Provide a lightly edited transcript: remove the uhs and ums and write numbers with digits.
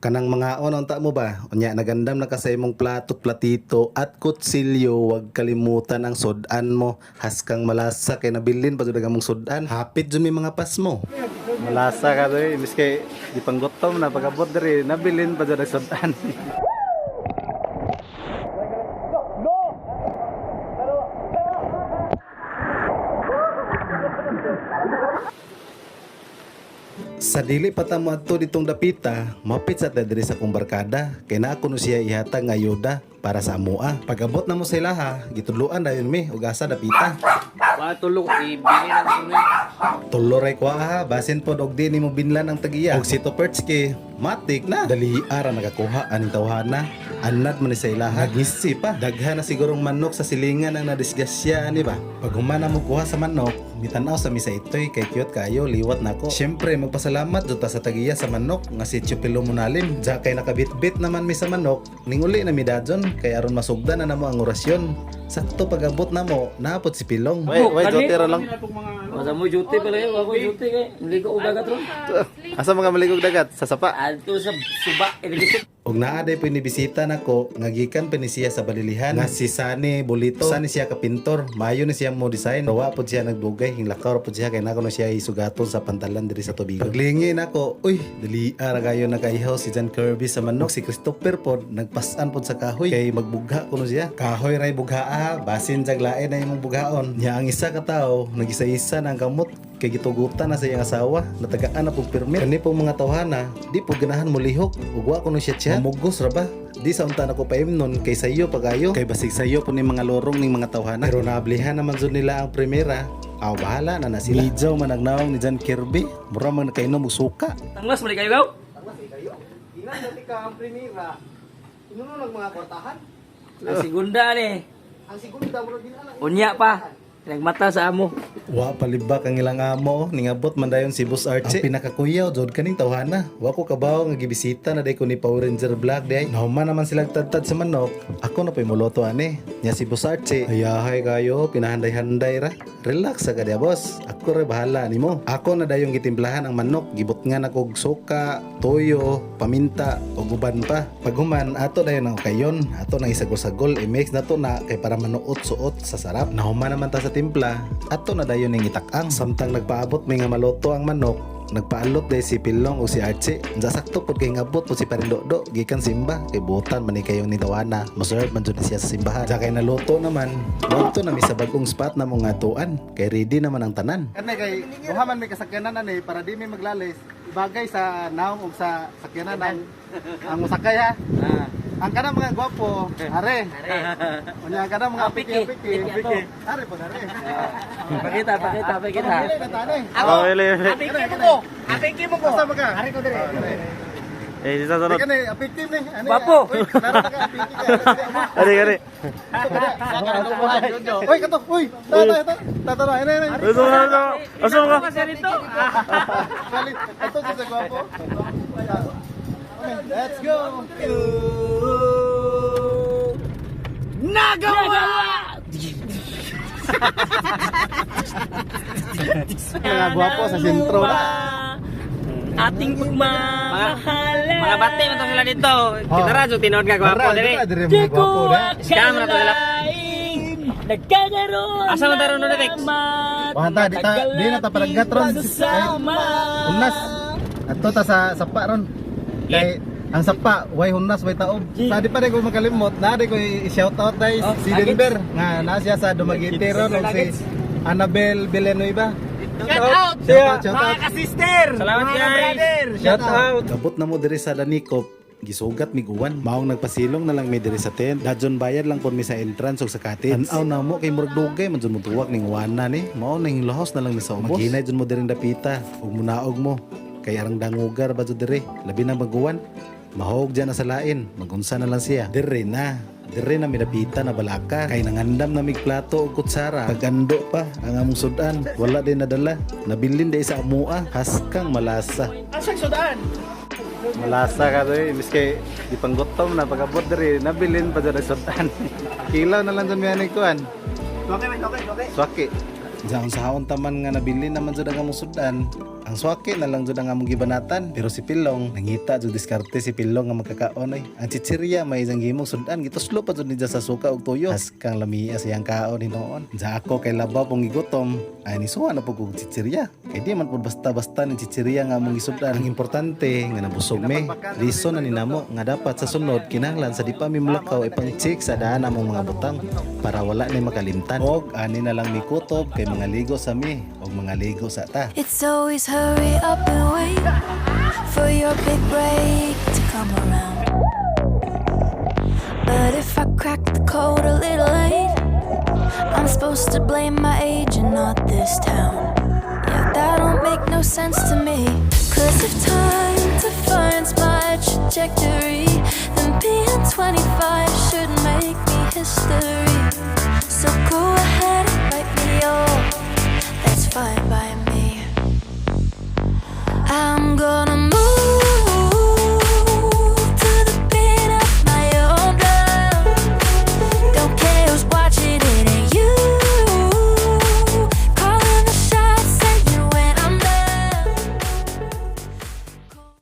Kanang mga unta mo ba? Unya nagandam na ka sa imong plato, platito at kutsilyo, wag kalimutan ang sudan mo. Haskang malasa kay nabilin pa jud ang among sudan. Hapit jud may mga pasmo. Malasa ka diri, miski di panggutom na pagabot diri, nabilin pa jud ang sudan. Sa dili pa ta moadto ditong dapita, mapit sa ta diri sa akong barkada kay naa kuno siya ihatag nga ayuda para sa amoa. Pag-abot na mo sa ilaha, gitudloan dayon mi og asa dapita. Wala tulog, ibili ng sunod. Tuloray ko ha, basin pod og di nimo binlan ang tagiya. Og si Topertski, matik na. Dali ara nakakuha aning tawhana. Anad man ni sa ilaha. Nagisi pa. Daghan na sigurong manok sa silingan ang nadisgrasya ani ba. Pag humana mo kuha sa manok, mitanaw sa misa itoy kay cute kayo liwat nako. Syempre magpasalamat jud ta sa tagiya sa manok nga si Chupilo Munalim. Diya kay nakabitbit naman mi sa manok, ninguli na mi dadyon kay aron masugdan na namo ang orasyon. Sakto pag-abot namo, naapot si Pilong. Wait, wait, duty ra lang. Masa mo duty pala yun, ako duty kay. Maligo ko dagat ron. Asa mga maligog dagat? Sa sapa. Adto sa suba, iligisip. Og naa day po nibisita nako nga gikan pa ni siya sa balilihan nga si Sani Bolito. Sani siya ka pintor, maayo ni siya mo design. Wa pod siya nagdugay, hinglakaw ra pod siya kay nako na siya isugaton sa pantalan diri sa Tubigon. Paglingi nako, uy, dali ara kayo nakaihaw si John Kirby sa manok, si Christopher pod nagpasan pod sa kahoy kay magbugha kuno siya. Kahoy ray bugha ah, basin jag lain na imong bughaon. Nya ang isa ka tawo nagisa-isa na ang kamot kay gitugutan na sa iyang asawa, natagaan na pong permit. Kani pong mga tawhana, di po ganahan mo lihok ug wa kuno siya chat. Mamugos ra ba? Di sa unta nako paimnon kay sayo pagayo. Kay basig sayo po ni mga lorong ning mga tawhana. Pero naablihan naman jud nila ang primera. Aw bahala na na sila. Medyo man ang naong ni John Kirby, mura man nakainom og suka. Tanglas, mali kayo gaw. Ilan dati ka ang primera? Inuno ng mga kwartahan? Ang segunda ni. Ang segunda murag din ana. Unya pa. Nagmata sa amo. Wa palibak ang ilang amo, ningabot man dayon si Boss Archie. Ang pinakakuyaw jud kaning tawhana. Wa ko kabaw nga gibisita na day ko ni Power Ranger Vlog day. Nahuman naman sila tadtad sa manok. Ako na po'y muluto ani. Nya si Boss Archie. Ayahay kayo, pinahanday-handay ra. Relax sa kadya boss. Ako ra bahala nimo. Ako na dayong gitimplahan ang manok, gibutngan ako og suka, toyo, paminta ug uban pa. Paghuman ato dayon ang kayon, ato nang isagol-sagol, i-mix na to na kay para manuot-suot sa sarap. Nahuman naman ta sa timpla, ato na dayon ning itakang. Samtang nagpaabot may nga maluto ang manok, nagpaalot day si Pilong o si Archie. Unsa sakto pod kay ngabot po si Parindodo gikan simba kay butan man ni kayo ni Tawana. Moserve man jud ni siya sa simbahan. Sa kay naluto naman, moadto na mi sa bagong spot na mong atuan kay ready naman ang tanan. Kani kay duha man may kasakyanan ani para di mi maglalis. Ibagay sa naong ug sa sakyanan ang mosakay ha. Ang kanang mga gwapo, are. Unya ang kanang mga piki-piki, piki. Are po are. Pakita, pakita, pakita. Dili na tani. Ako, Apiki mo ko. Apiki mo ko. Asa ba ka? Are ko dire. Eh, sa sunod. Kani apiki ni. Ani. Gwapo. Uy, meron ka apiki ka. Ari, ari. Uy, kato. Uy, tata, tata. Tata, ini ini. Asa mo na, asa mo ka? Kasi rito. Bali, ato sa gwapo. Okay, let's go. Nagawa! Mga gwapo sa sentro na. Ating pagmamahalan. Mga bate man to sila dito. Kita ra jud tinuod nga gwapo Tara, diri. tara, diri mga gwapo na. Scam na to sila. Nagkakaroon. Asa man taron no Rex? Wah, ta, di ta, di na ta palaggat ron. Hunas. Ato ta sa sapa ron. Kay ang sapa, way hunas, way taob. Sa di pa rin ko makalimot, na di ko i-shout out dai Oh, si Denver nga na siya sa Dumaguete ron og si Annabel Villanueva. Shout out! Shout out, shout out. Kasister! Salamat guys! Shout out. Kabot na mo diri sa Danikop, gisugat mi guwan. Maong nagpasilong na lang mi diri sa tent. Dadyon bayad lang pud mi sa entrance ug sa cottage. Tan-aw na mo kay murag dugay man jud mo tuwak ning wana ni. Mao ning lahos na lang mi sa ubos. Maghinay jud mo diri dapita ug munaog mo. Kay arang dangugar ba jud diri? Labi na maguwan. Mahog dyan na sa lain. Magunsa na lang siya. Diri na. Diri na midapita na balaka. Kay nangandam na mig plato og kutsara. Pagando pa ang among sudan. Wala din nadala. Nabilin day sa amua. Haskang malasa. Malasa ka diri, miski di panggutom na pagabot diri, nabilin pa jud ang sudan. Kilaw na lang jud mi ani kuan. Swaki, swaki, swaki. Sa saon taman nga nabili naman jud ang among sudan. Ang swaki na lang jud ang among gibanatan. Pero si Pilong, nangita jud diskarte si Pilong nga makakaon oy. Ang chichirya may isang gimong sudan, gituslo pa jud niya sa suka ug tuyo. Haskang lamia siyang kaon hinuon. Sa ako kay labaw pong gigutom, ay nisuwa na pud kog chichirya. Kay di man pud basta-basta ni chichirya nga among gisudan. Ang importante nga nabusog mi. Reason na ni namo nga dapat sa sunod kinahanglan sa di pa mi mulakaw ipang-check sa daan among mga butang para wala ni makalimtan. Og ani na lang mi kutob kay mga ligo sa mi og mga ligo sa ta. It's always hurry up and wait for your big break to come around. But if I crack the code a little late, I'm supposed to blame my age and not this town. Yeah, that don't make no sense to me. 'Cause if time defines my trajectory, then being 25 should make me history. So go ahead and write me off. That's fine by